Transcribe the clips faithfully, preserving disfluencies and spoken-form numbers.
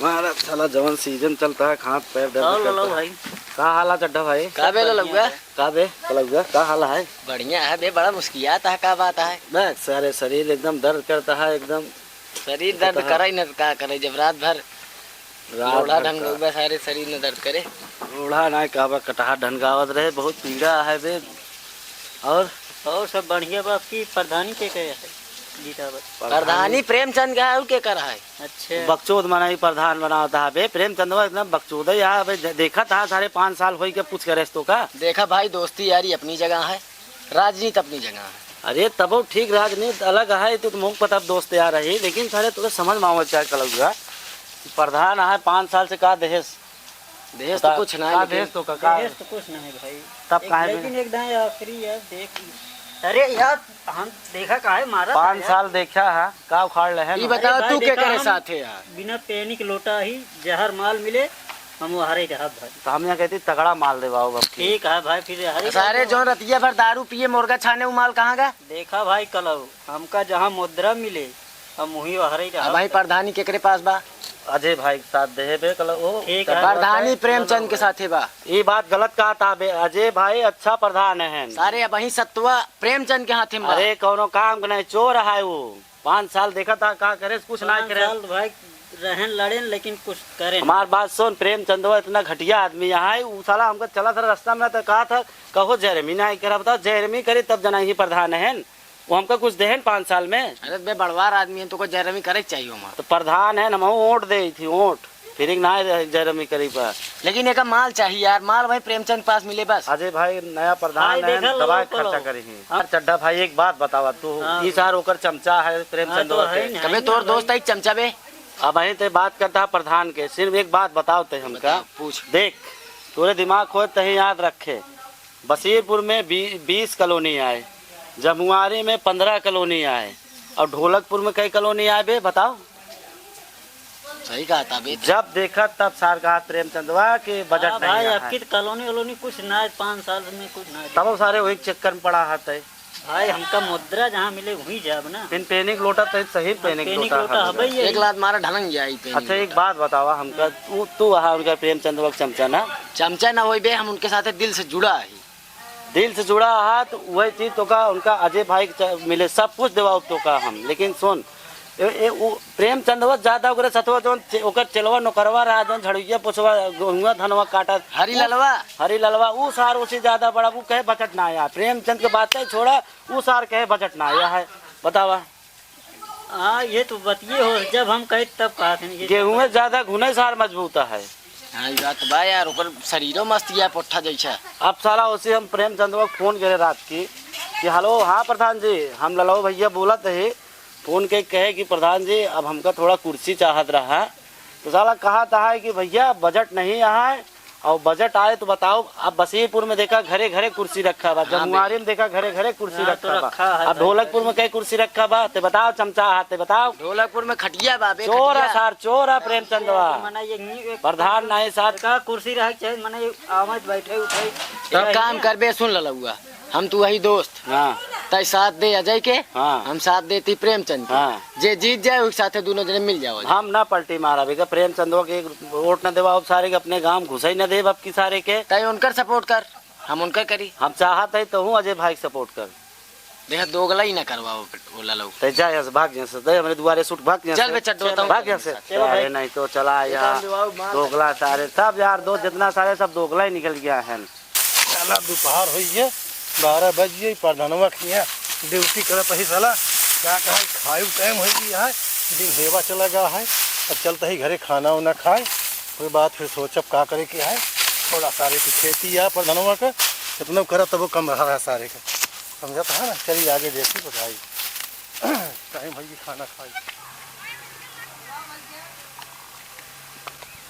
मारा साला, जवन सीजन चलता है, हाथ पैर दर्द और करता ललो है। भाई। का हाल है चड्ढा भाई? का बे ललौआ? का बे ललौआ, का हाल है? बढ़िया है बे, बड़ा मुस्कियात है, का बात है? देख सारे, शरीर एकदम दर्द करता है एकदम। शरीर दर्द करता है। करे न का करे, जब रात भर रात लोढ़ा भर का ढंगौबा, सारे शरीर में दर्द करे। लोढ़ा ना, का बा, कटहा ढंगावत रहे, बहुत पीड़ा है बे। और? और सब बढ़िया बा। आपकी प्रधानी के कहे है? जीता बा। प्रधानी प्रधानी प्रेमचंद का है, और के कर है? अच्छा। बकचोद मनाई प्रधान बनावत है बे, प्रेमचंदवा एकदम बकचोद है यार। अबे दे-, देखा था सारे पाँच साल होई के पूछ करे तो का? देखा भाई, दोस्ती यारी अपनी जगह है, राजनीति अपनी जगह है। अरे तबो ठीक, राजनीति अलग है, तो तुम पता दोस्त यार रही, लेकिन सारे तो समझ में आवत चाहे कलौआ। प्रधान है पाँच साल से का दहेज? दहेज तो बता, कुछ ना है, का लेकिन दहेज तो का, का? दहेज तो कुछ ना है भाई। तब एक, काहे लेकिन बिना? एक दाएं आखिरी यार, देख, अरे यार, हम देखा काहे मारा था पाँच यार? साल देखा है, का उखाड़ ले है ई ना? बताओ, अरे भाई, तू के देखा करे हम साथ है यार? बिना पेनी के लोटा ही जहर माल मिले, हम वो हरे रहब भाई। तो हम यहाँ कहती तगड़ा माल देवाओ अब की। ठीक है भाई, फिर हरे सारे रहब। जौन रतिया भर दारू पिए, मुर्गा छाने, उ माल कहाँ गा? देखा भाई कलऊ, हमका जहाँ मुद्रा मिले, हम वहीं हरे अब रहब। भाई प्रधानी केकरे पास बा? अजय भाई के साथ देहे बे कलऊ, ओ, ठीक है। प्रधानी प्रेमचंद के साथे बा। ई बात गलत कहा था बे, अजय भाई अच्छा प्रधान है। सारे अब वहीं सत्वा प्रेमचंद के हाथे में बा। अरे कौनो काम के नहीं, चोर है वो। पाँच साल देखा था का करे, कुछ ना पाँच करे। साल भाई रहेन लड़ेन लेकिन कुछ करेन। हमार बात सुन, प्रेमचंदवा इतना घटिया आदमी यहाँ है, उ साला हमका चला था रास्ता में तो कहा था, कहो जैरमी ना करे, बताओ जैरमी करे तब जना ही प्रधान है। वो हमका कुछ देहन पाँच साल में? अरे बे बड़वार आदमी है, तो कोई जैरमी करे के चाहिए हमार। तो प्रधान है, हम वोट दे थी, वोट। फिर एक ना जैरमी करी पर। लेकिन एका माल चाहिए यार, माल वही प्रेमचंद पास मिले बस। अजय भाई नया प्रधान भाई, है, देखा लो, दवाई लो, खर्चा लो। करी ही। हाँ। चड्ढा भाई एक बात बतावा तू, हाँ। ई सार ओकर चमचा है प्रेमचंद हाँ, तो ओकर है के। ना, कबे है तोर ना, दोस्त भाई। आई चमचा बे? अब वहीं ते बात करता है प्रधान के, सिर्फ एक बात बताओ ते हमका। बताओ, पूछ। देख, तोरे दिमाग खोए तही याद रखे। बशीरपुर में बी-, बीस कॉलोनी आए, जमुआरी में पन्द्रह कॉलोनी आए, और ढोलकपुर में कई कॉलोनी आए बे, बताओ? सही कहा था बे। जब देखा तब सार कहा प्रेमचंदवा के बजट हाँ नहीं भाई, आया अब है। की तो कॉलोनी वॉलोनी कुछ ना है, पाँच साल में कुछ ना है। तब वो सारे वही चक्कर में पड़ा हाथ है। भाई, हमका मुद्रा जहाँ मिले, वहीं जाब ना। पेन, पेनी के लोटा तो सही, हम पेनी के पेनी के लोटा लोटा है हबे भाई। ये। एक लात मारा ढलंग जाई पेनी अच्छा, एक लोटा। बात बतावा हमका, तू, तू वहाँ उनका प्रेमचंद के चमचा ना? चमचा ना होई बे, हम उनके साथे दिल से जुड़ा है। दिल से जुड़ा है, तो वही चीज तो का, उनका अजय भाई के च-, मिले, सब कुछ देवाओ तो का हम। लेकिन सुन, ए, ए, उ प्रेमचंदवा ज्यादा ओकरे सतवा जौन चे-, ओकर चेलवा नौकरवा रहा, जौन झड़ुइया पोछवा, गेहुआ धनवा काटा, हरी उ ललवा। हरी ललवा, उ सार उसी ज्यादा बड़ा, उ कहे बजट ना आया। प्रेमचंद के बातें छोड़ा, उ सार कहे बजट ना आया है, बतावा। हाँ, ये तो बतिये हो, जब हम कहे तब कहा थे, ये गेहूं में ज्यादा घुने सार मजबूत है। हाँ, ये बात बा यार, ओकर शरीरो मस्त या पोट्ठा जैसा। अब साला उसे हम प्रेमचंद को फोन करे रात की कि हेलो, हाँ प्रधान जी, हम ललऊ भैया बोलत है। फोन के कहे कि प्रधान जी, अब हमका थोड़ा कुर्सी चाहत रहा, तो साला कहा था है कि भैया बजट नहीं है, और बजट आए तो बताओ। अब बशीरपुर में देखा घरे घरे कुर्सी रखा बा, हाँ बे। जमुआरी में देखा घरे घरे कुर्सी हाँ, तो रखा बा। रखा है अब भाई। ढोलकपुर में कई कुर्सी रखा बा, ते बताओ चमचा, हाँ ते बताओ। ढोलकपुर में खटिया बा बे, चोर है खटिया। सार, चोर है प्रेमचंदवा। मने ये नहीं, एक प्रधान नहीं साथ। का कुर्सी रहे के चाहे, मने ये आवे बैठे उठे। एक काम करबे, सुन ललउआ, हम तू वही दोस्त। हाँ। तै साथ दे अजय के, हाँ। हम साथ देती प्रेमचंद के। हाँ। जे जीत जाए, ओके साथे दोनों जने मिल जाओ। हम ना पलटी मारा, बेटा, प्रेमचंदवा के एक वोट न देवा, अब सारे के अपने गांव घुसे ही न देब, अब की सारे के। तै उनकर support कर, हम उनकर करी। हम चाहत है तो हूँ अजय भाई के support कर। देख, दोगला ही ना करवाओ, बोला लोग। तै जा यहाँ से, भाग यहाँ से, तै हमरे दुआरे से उठ, भाग यहाँ चल से। बे, चड्डो, बताऊँ भाग यहाँ से। चल भाई। अरे नहीं तो चला यार, दोगला सारे, सब यार दोस्त जितना सारे, सब दोगला ही निकल गया है। साला दोपहर होई है, बारह बज गई, प्रधानवा के यहाँ ड्यूटी करत ही साला, क्या कहा, खाए टाइम हो गई है, दिन हेवा चला गया है। अब चलते ही घरे खाना उना खाए, कोई बात फिर सोचब का करे के है। थोड़ा सारे की खेती है प्रधानवा का, कितना करब तब वो कम रहा है सारे का, समझत है ना। चलिए आगे देखी बताई, टाइम हो गई खाना खाए।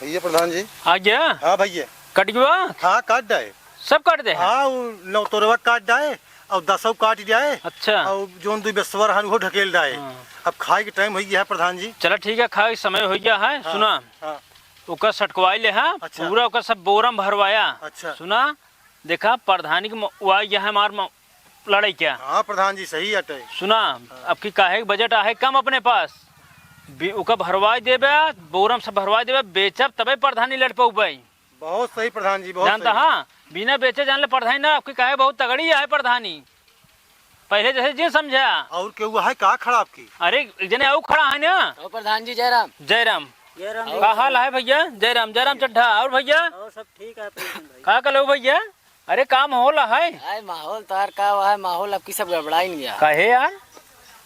भैया प्रधान जी। आ गया? हाँ भैया। कट गया? हाँ, काट डाए। सब काट दे हैं? हाँ, वो नौ तोरवा काट डाए और दसौ काट डाए। अच्छा। और जोन दुई बेसवर हन, वो ढकेल डाए। हाँ। अब खाए के टाइम हो गया है प्रधान जी। चला ठीक है, खाए के समय हो गया है। हाँ, सुना, हाँ। ओकर सटकवाई ले, हाँ, अच्छा। पूरा ओकर सब बोरम भरवाया। अच्छा। सुना, देखा, प्रधानी के म-, वो आ गया है हमार म-, लड़ाई क्या? हाँ प्रधान जी, सही अटे। सुना, हाँ। अब की काहे के बजट आहे कम अपने पास, बी-, ओका भरवाई देबे, बोरम से भरवाई देबे, बेचब तबे प्रधानी लड़ पउबे। बहुत सही प्रधान जी, बहुत जानता सही। हाँ, बिना बेचे जान ले प्रधानी ना, आपकी काहे बहुत तगड़ी है प्रधानी। पहले जैसे जिन समझा। और केहू है का खड़ा आपकी? अरे, एक जने और खड़ा है ना। और प्रधान जी, जय राम। जय राम। जय राम जी। का हाल है भैया? जय राम, जय राम चड्ढा। और भैया? और सब ठीक है, प्रीतम भाई। का कलो भैया? अरे, काम होला है? आए, माहौल तार का है, माहौल आपकी सब गड़बड़ाई नहीं है। काहे यार?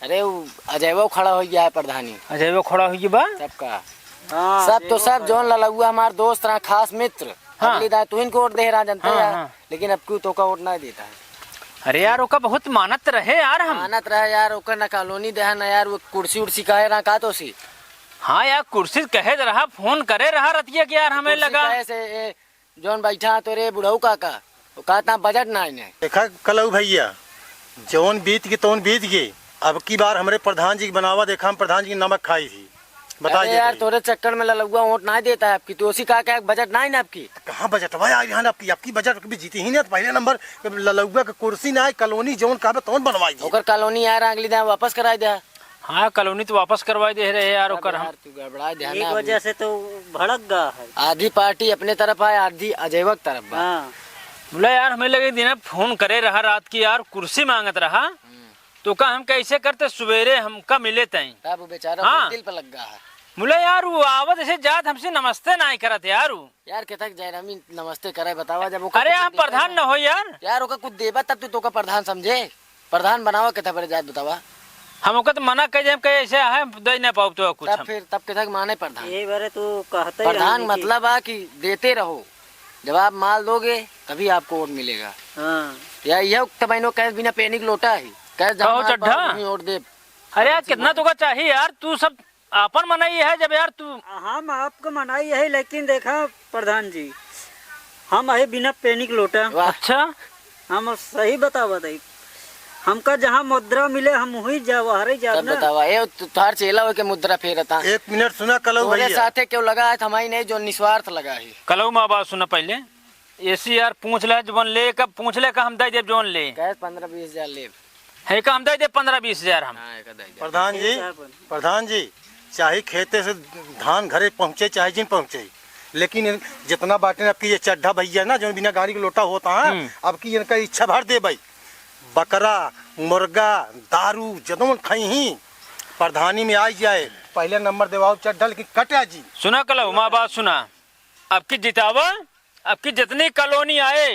अरे, वो अजयवा खड़ा हो गया है प्रधानी। अजयवा खड़ा हो गया बा? सबका। हाँ, सब तो अजयवा सब खड़ा। जौन ललौआ हमार दोस्त रहा, खास मित्र। हाँ। अगली दाएं तुहिन को वोट दे रहा, जनता हाँ, यार। हाँ। लेकिन अब क्यों तोका वोट ना देता है? अरे यार, ओका बहुत मानत रहे यार हम। मानत रहे यार, ओकर ना कॉलोनी देहा ना यार, वो कुर्सी उर्सी कहे रहा का तो सी। हाँ यार, कुर्सी कहे रहा, फोन करे रहा रतिया के यार, हमें कुर्सी लगा। कहे से, ए, जौन बैठा है तोरे बुढ़ऊ काका, वो कहता बजट ना आइने। देखा कलऊ भैया, जौन बीत गई तौन बीत गई। अब की बार हमरे प्रधान जी के बनावा, देखा हम प्रधान जी के नमक खाई थी। बता अरे दे यार, भाई। तोरे चक्कर में ललौआ वोट ना देता है आपकी, तो उसी का क्या बजट ना है ना आपकी? कहाँ बजटवा आई है ना आपकी? आपकी बजट कभी जीती ही नहीं, तो पहले नंबर ललौआ के कुर्सी ना है, कॉलोनी जौन कहबे तौन बनवाई दी। ओकर कॉलोनी यार अगली दिन वापस कराई दे। हाँ, कॉलोनी तो वापस करवाई दे रहे यार, अब ओकर हम यार, तू गड़बड़ा दे एक ना वजह अभी। से तो भड़क गया है। आधी पार्टी अपने तरफ है, आधी अजयवा के तरफ बा। हाँ। बोला यार, हमें लगे दिन फोन करे रहा रात की यार, कुर्सी मांगत रहा। हम्म। तो का हम कैसे करते, सवेरे हमका मिले तई। तब वो बेचारा हाँ। ओकर दिल पे लग गया है। बोला यार, वो आवत ऐसे जात हमसे नमस्ते ना करत यार वो। यार, केतक जयरामी नमस्ते करे, बतावा जब ओकर अरे, कुछ हम देबा प्रधान ना। न हो यार। यार, ओकर कुछ देबा तब तू तोका प्रधान समझे। प्रधान बनावा केतक बड़े जात बतावा। हम ओकर तो मना कर दे, हम कहे ऐसे है, दे ना पाउब तो कुछ तब हम। फिर, तब केतक माने प्रधान। यही बारे तू कहते ही प्रधान रहनी कि मतलब आ कि देते रहो, जब आप माल दोगे तभी आपको वोट मिलेगा। हाँ। या यह तो बहनों कहे बिना पेनी के लोटा है, कहे जहाँ कहो माल चड्ढा। पाओ, वहीं वोट दे। अरे यार, कितना तोका चाहिए यार, तू सब आपन मनई है जब यार तू। हम आपको मनई है, लेकिन देखा प्रधान जी, हम अही बिना पेनी के लोटा। वाह। अच्छा। हम सही बतावत है, हमका जहाँ मुद्रा मिले हम वही जा, वहरे जाब तब ना। बतावा, ए, तू, तोहार चेला होके मुद्रा फेरता। एक मिनट सुना कलऊ तोरे भैया। साथे क्यों लगा है, हमारी नहीं जो निस्वार्थ लगा है। कलऊ माँ बात सुना पहले, ऐसी यार पूछ ले, जवन ले, कब पूछ ले, का हम दे देब जवन ले। कहे पन्द्रह बीस हजार लेब। है का हम दे देब पन्द्रह बीस हजार हम। हाँ, एक दे दे। प्रधान जी, ठीक है, अपन। प्रधान जी, चाहे खेते से धान घरे पहुँचे, चाहे जिन पहुँचे, लेकिन जितना बाटे ना, अब की ये चड्ढा भैया ना, जो बिना गाड़ी के लोटा होता है, हम्म। अब की इनका इच्छा भर देबे। बकरा, मुर्गा, दारू, जदौन खइहीं, प्रधानी में आई जाए, पहले नंबर देवाओ चड्ढा, लेकिन कटा जी। सुना कलऊ, माँ बात सुना, अब की जितावा, अब की जितनी कॉलोनी आए,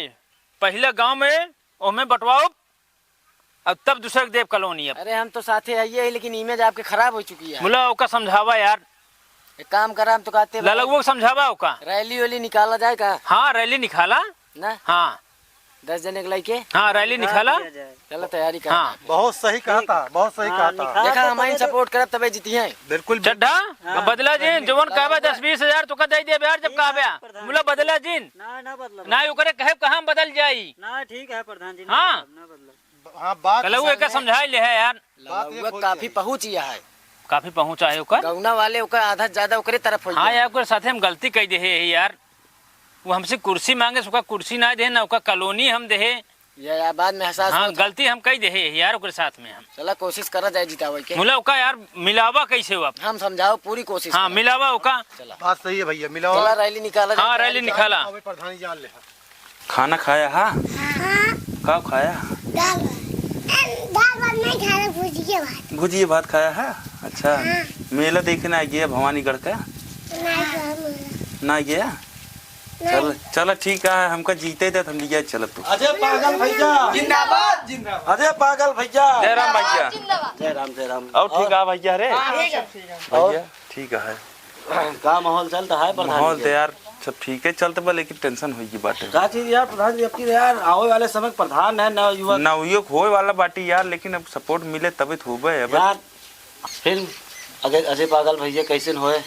पहले गांव में, ओमे बंटवाओ, अब तब दूसरे के देब कॉलोनी अब। अरे, हम तो साथे आइए ही, लेकिन image आपके खराब हो चुकी है। मुला ओका समझावा यार। एक काम करा, हम तो कहते हैं ललउआ के समझावा ओका। रैली वैली निकाला जाए का? हाँ, रैली निकाला। ना? हाँ। दस जने के लइके? हाँ, रैली निकाल निकाला। दिया जाए। चलो, तैयारी करा। हाँ। बहुत सही कहा ठीक। था, बहुत सही हाँ, कहा था। निकाल देखा, दे, हमारी तबे तो support करब, तबे जीती हैं। बिल्कुल, बिल्कुल। चड्ढा, हाँ। बदला जिन, जवन कहबे दस बीस हजार तोका दे देबे यार, जब ठीक है, कहबे। प्रधान। मुला बदला जिन। ना, ना बदलब। ना, ओकरे कहे कहाँ बदल जाई। ना, ठीक है प्रधान जी, ना हाँ। बदलब, ना बदलब। हाँ, बात कलऊ सही एके है। समझाई ले है यार। बात ये ललउआ खोल काफी के। पहुँच गया है। काफी पहुँच आए ओकर। गौना वाले ओकर आधा से ज्यादा ओकरे तरफ होई हाँ गया। यार, ओकर साथे हम गलती कई देहे है यार। वो हमसे कुर्सी मांगे, ओका कुर्सी ना देहे, ना ओका कॉलोनी हम देहे। ये यार बाद में एहसास हाँ, होता। गलती हम कई देहे है यार, ओकरे साथ में हम। चला कोशिश करा जाए जितावे के। मुला ओका यार, मिलावा कैसे हो आप? हम समझाओ, पूरी कोशिश हाँ, करा। मिलावा ओका। चला। बात सही है भैया, मिलावा। चला रैली निकाला हाँ, जाए, रैली तैयारी निकाला। करा। अबे प्रधानी जान ले। खाना खाया हा? हाँ। का खाया? दाल भात। ए, दाल भात नहीं खाया, भुजिया भात। भुजिया भात खाया हा? अच्छा। हाँ। मेला देखे ना गया भवानीगढ़ का? नहीं गया मेला। ना गया? नहीं। चल, चल ठीक है, हमका जीते दे, हम लिया चल तू। अजय पागल भैया। जिंदाबाद, जिंदाबाद। अजय पागल भैया। जय राम भैया। जिंदाबाद। जय राम, जय राम। और ठीक और? है भैया रे? हाँ, हाँ, भैया। सब ठीक है। भैया, ठीक है। का माहौल चलता है प्रधान माहौल जी? तो यार सब ठीक है चलत बा, लेकिन tension होई की बाटे। का चीज यार प्रधान जी, अब की यार आवे वाले समय के प्रधान है, नवयुवक। नवयुवक होए वाला बाटी यार, लेकिन अब support मिले तबे तो होबे अब। यार फिर अजय, अजय पागल भैया कैसे न होए?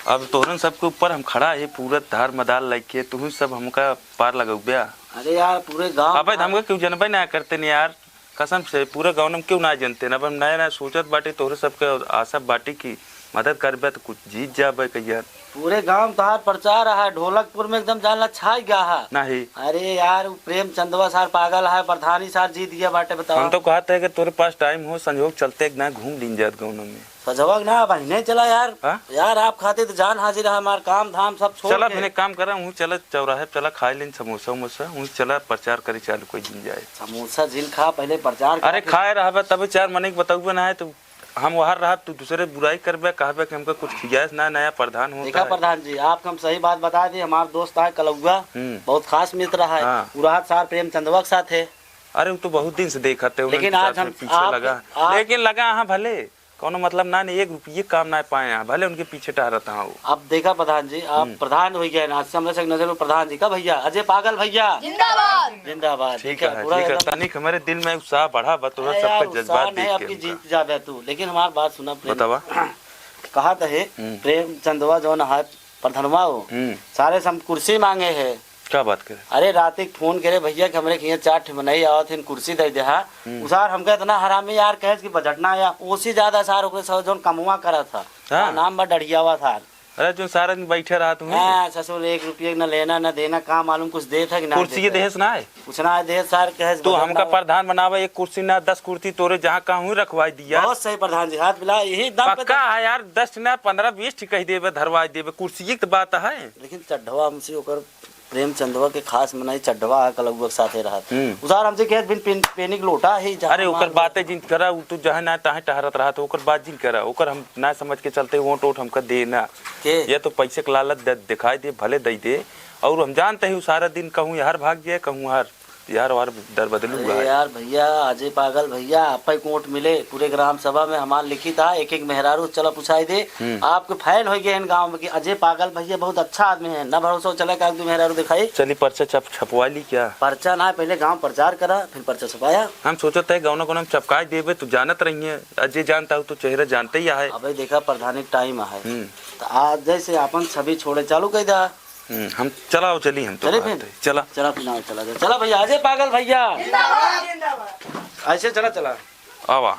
अब तोहरन सबके ऊपर हम खड़ा है पूरा धार मदार लइके, तुहू सब हमका पार लगौबे। अरे यार पूरे गांव अबे का हमका क्यों जनबे ना करते नहीं यार। कसम से, पूरे गाँव में केहू ना जनते ना, अब हम नया नया सोचत बाटी, तोहरे सबके आशा बाटी की मदद करबे तो कुछ जीत जाबे कहिया। पूरे गांव तोहार प्रचार रहा, ढोलकपुर में एकदम जानला छाई गया है। नहीं। अरे यार, उ प्रेम चंदवा सार पागल है, प्रधानी सार जीत गया बाटे, बताओ। हम तो कहत है कि तोरे पास time हो, संजोग चलते एक ना घूम लीन जात गाँव में। सजवक ना, बहिने चला यार। हाँ? यार, आप खातिर तो जान हाजिर है, हमार काम धाम सब छोड़ चला, के। फिर एक काम करा, हूँ चला चौराहे पे चला, खाए लेन समोसा उमोसा, हूँ चला प्रचार करे चालू कोई दिन जाए। समोसा जिन खा, पहले प्रचार अरे कर। खाए रहबे तब चार मने के बतौबे ना है तो हम वहार रहब, तू दूसरे बुराई करबे, कहबे कि हमका कुछ खियास ना, नया प्रधान होता देखा है। प्रधान जी, आपको हम सही बात बता दी, हमार दोस्त आए कलौआ, हम्म। बहुत खास मित्र है, हाँ। उ रहत सार प्रेमचंदवा के साथ है। अरे, वो तो बहुत दिन से देखत है, उन्हन लेकिन के आज साथ हम में पीछे आप, लगा। आप लेकिन लगा हाँ भले, कौनो मतलब ना, नहीं, एक रुपये काम ना पाए हैं, भले उनके पीछे टहरत हाँ वो। अब देखा प्रधान जी, आप हम्म। प्रधान हो गए ना, आज से हमरे से नजर में प्रधान जी का भैया, अजय पागल भैया। जिंदाबाद। जिंदाबाद। ठीक देखा, है, पूरा ठीक है, एकदम तनिक हमारे दिल में उत्साह बढ़ा, बतौर अरे सबका यार, जज्बात उत्साह नहीं, देख के आपकी हमका। जीत जाबे तू, लेकिन हमार बात सुना प्रेम। बतावा। कहा तो है, हम्म। प्रेमचंदवा जौन है, प्रधनवा हो, हम्म। सारे से हम कुर्सी मांगे है। का बात करे? अरे, रात एक फोन करे भैया कि हमरे के यहाँ चार ठे मनई आवत हैं, कुर्सी दे दे, हाँ। हम्म। उ सार हमका इतना हरामी यार कहे कि बजट ना आया, ओसी ज्यादा सार ओकरे सब जौन कमवा करत था। हाँ। का नाम बा डढ़ियावा सार। अरे, जो सारा दिन बैठे रहत हुए। हाँ, ससुर, एक रुपये न लेना न देना, का मालूम कुछ देत है कि ना कुर्सी देत है। देहेस ना है? कुछ ना देत सार, कहे तो बदल हमका ना। प्रधान बनावे, एक कुर्सी ना, दस कुर्सी तोरे जहाँ कहाँ हुई रखवाई दिया। बहुत सही प्रधान जी, हाथ मिला, यही दम पे पक्का तो है यार, दस ना, पन्द्रह बीस ठीक कही देबे, धरवाई देबे, कुर्सी की तो बात है। लेकिन चड्ढवा हमसे ओकर प्रेमचंदवा के खास मनई चड्ढवा है, कलौआ के साथे रहत। हम्म। उ सार हमसे कहत बिन पेन-, पेनी के लोटा ही जहाँ अरे, ओकर मार बातें जिन करा, उ तो जहाँ ना तहाँ टहरत रहत, ओकर बात जिन करा, ओकर हम ना समझ के चलते वोट वोट हमका दे ना। के? ये तो पैसे के लालच दे, दिखाई दे, भले दे दे, और हम जानते ही उ सारा दिन कहूँ यार भाग जाए, कहूँ यार यार, वार दर बदलू अरे है। यार भैया, अजय पागल भैया, आप ही वोट मिले पूरे ग्राम सभा में, हमार लिखित आ, एक एक मेहरारू चला पुछाई दे। हम्म। आपके फैन हो गए हैं गांव में कि अजय पागल भैया बहुत अच्छा आदमी है, ना भरोसा चला का एक दो मेहरारू दिखाई। चली पर्चा छप-, छपवा ली क्या? पर्चा ना, पहले गांव प्रचार करा, फिर पर्चा छपाया। हम सोचत है गौना गौना में चपकाई देबे, तू जानत रही है, अजय जानता हूँ तो चेहरा जानते ही है। अबे देखा, प्रधानी टाइम है, हम्म। तो आज जैसे अपन छवि छोड़े चालू कर दा। हम्म, हम चलाओ, चली हम तो चले बाहर फिर। थे। चला। चला फिर, आओ, चला जाओ। चला भैया, अजय पागल भैया। जिंदाबाद। ऐसे चला, चला। आवा।